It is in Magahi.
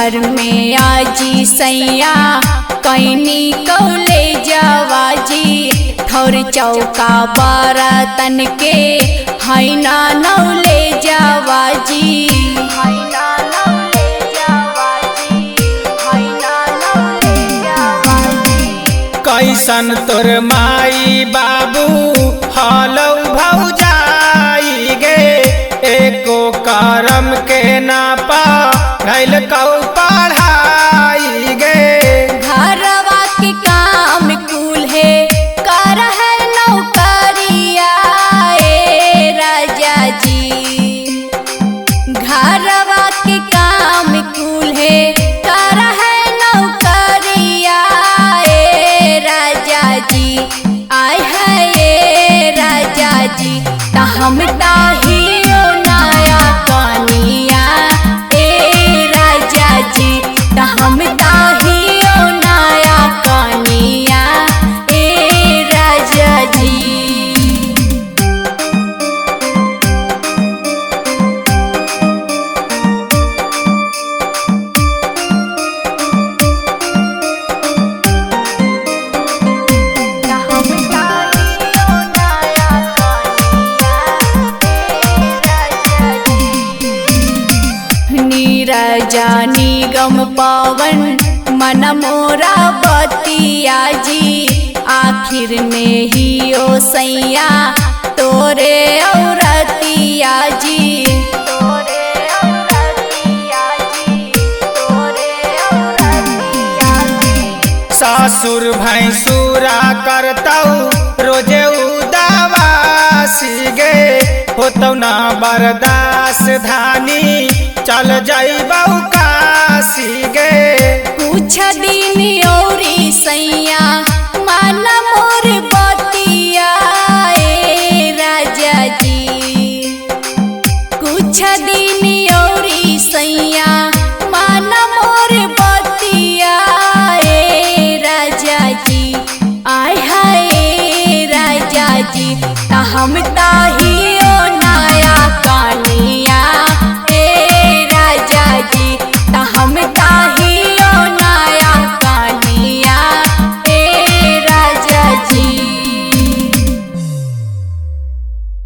नैहर में आजी सैया कैनी कौले जवाजी थोर चौका बरतन के हैना नौले जवाजी हैना नौले जवाजी हैना नौले जवाजी। कैसन तोर माई बाबू हलौ भौजाई गे एको करम के ना पढ़ल कौ पढ़ाई गे। घरवा के काम कुल है कर है नौकरिया ए राजा जी। घरवा के काम कुल है कर है नौकरिया ए राजा जी। आय है ए राजा जी त हम ताहियो नया कनिया ए राजा जी। त हम ताहियो नया कनिया ए राजा जी। नीरजा निगम पवन मन मोरा बतिया जी आखिर में ही ओ सैया तोरे औरतिया जी तोरे औरतिया जी तोरे औरतिया जी। सासुर भैंसुरा करतौ रोजे उदावासी गे होतौ ना बर्दाश्त धानी चल जइबौ काशी गे। कुछ दिन औरी सैया मन मोर बतिया ए राजा जी। कुछ दिन औरी सैया मन मोर बतिया ए राजा जी। आय हाय राजा जी त हम